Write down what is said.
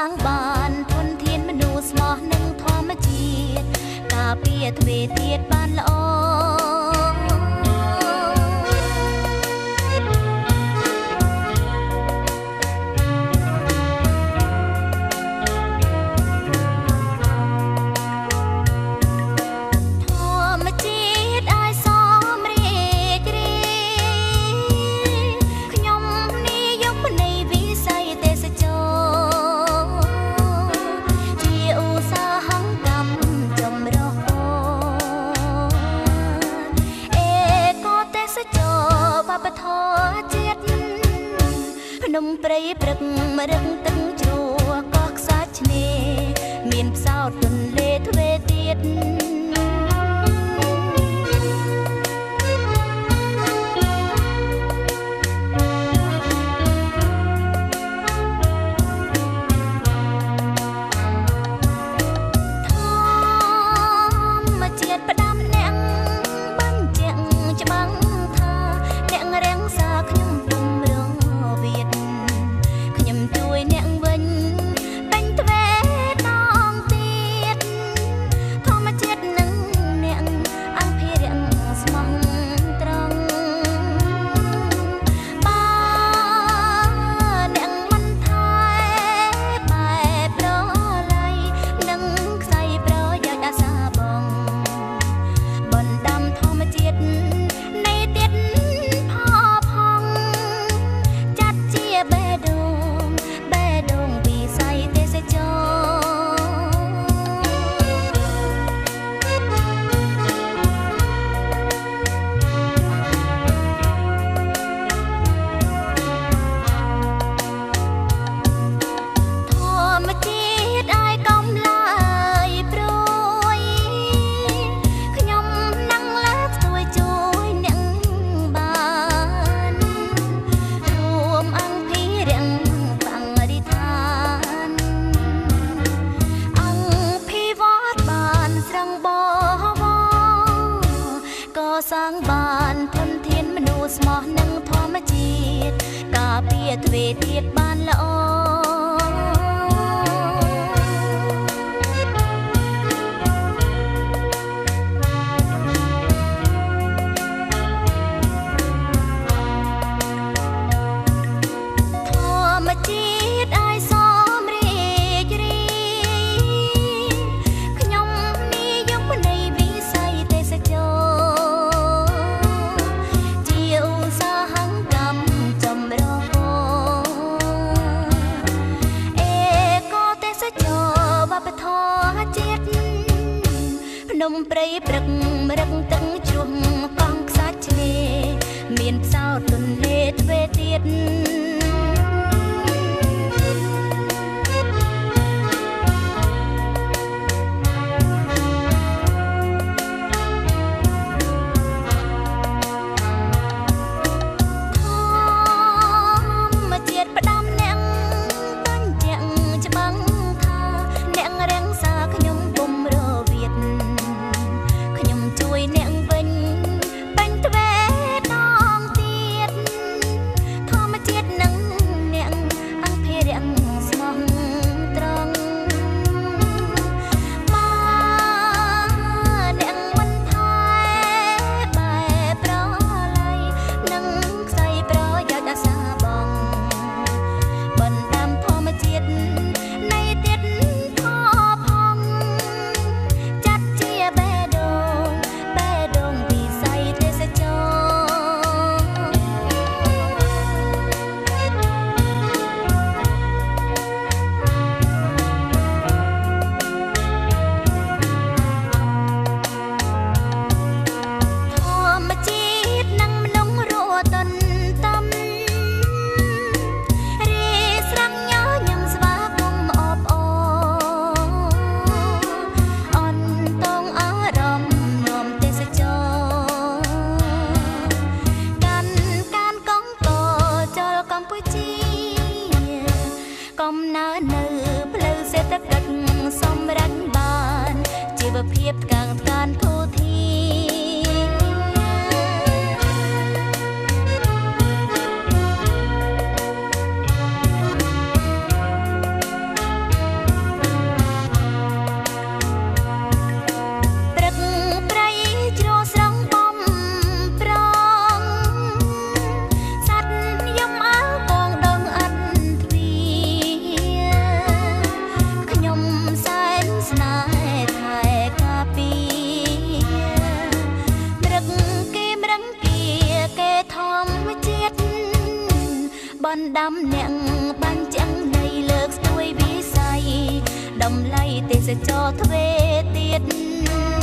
ងបានធនធានមនុស្សស្មោះនឹងធម្មជាតិការពារទ្វេទៀតបានល្អភ្នំព្រៃព្រឹកមរឹកទឹកជ្រោះកោះខ្សាច់ឆ្នេរមានផ្សោតទន្លេទ្វេទៀតធម្មជាតិផ្ដាំអ្នកបញ្ជាក់ច្បាំងថាអ្នករាំងសាខ្ញុំទុំរងខ្ញុំជួយអ្នកវិញពេញទ្វេដងទៀតធម្មជាតិនឹងអ្នកអង្គភិរៈស្មោះត្រង់បើអ្នកមិនថែបែបប្រឡ័យនឹងខ្សែប្រយោជន៍អាសាបងបណ្ដាំធម្មជាតិនៃទៀតផផងចាត់ជាបេះដូងបេះដូងវិស័យទេសចរធម្មជាតិឲ្យកុំឡើយព្រួយខ្ញុំនឹងលើកស្ទួយជួយអ្នកបានរួមអង្គភិរៈបរិស្ថានអង្គភិវត្តបានស្រង់បវរកសាងបានធនធានមនុស្សស្មោះនឹងធម្មជាតិការពារទ្វេទៀតបានល្អធម្មជាតិឲ្យសមរីករាយខ្ញុំនិយមនៃវិស័យទេសចរជាឧស្សាហកម្មចម្រុះពណ៌ បណ្ដាំអ្នកបានចឹងនៃលើកស្ទួយវិស័យតម្លៃទេសចរទ្វេទៀត។